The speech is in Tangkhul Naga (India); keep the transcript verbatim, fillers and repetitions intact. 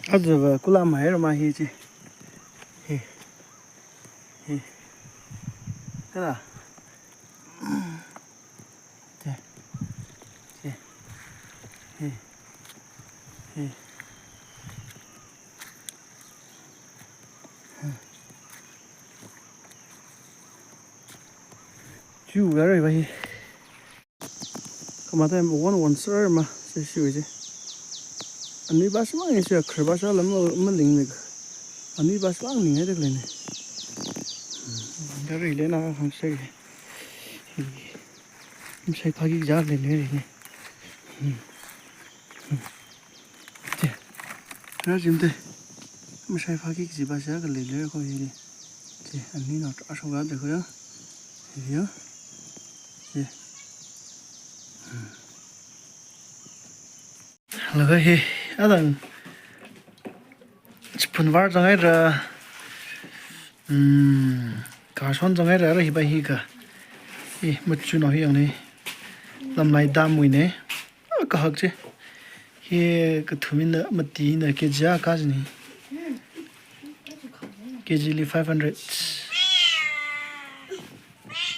Ajava kulam haira ma hi chi. Hi. Hi. Kala. Te. Te. Hi. Hi. Chu gara ba hi. Khamata em one one sir ma, se shiwui chi. Ani ba shimang ni sir, khre ba sha lam ma, maling ni. Ani ba shimang ni ngai dek le ni. Gari le na hang se. Mashai phaki ja le le ni. Te. Rajim te. Mashai phaki ji ba sha ka le le ko hi ni. Te, ani no ashoka de ko ya. Hi ya. Te. Laga hi, adang chiphun var zanghaira, hmm, kashon zanghaira, ara hi ba hi ka. Hi, machu no hi yang ni. Lamlai dam wui ni. Ah, kahak chi. Hi, kathumina, matina, K G a ka chi ni. K G li five hundred.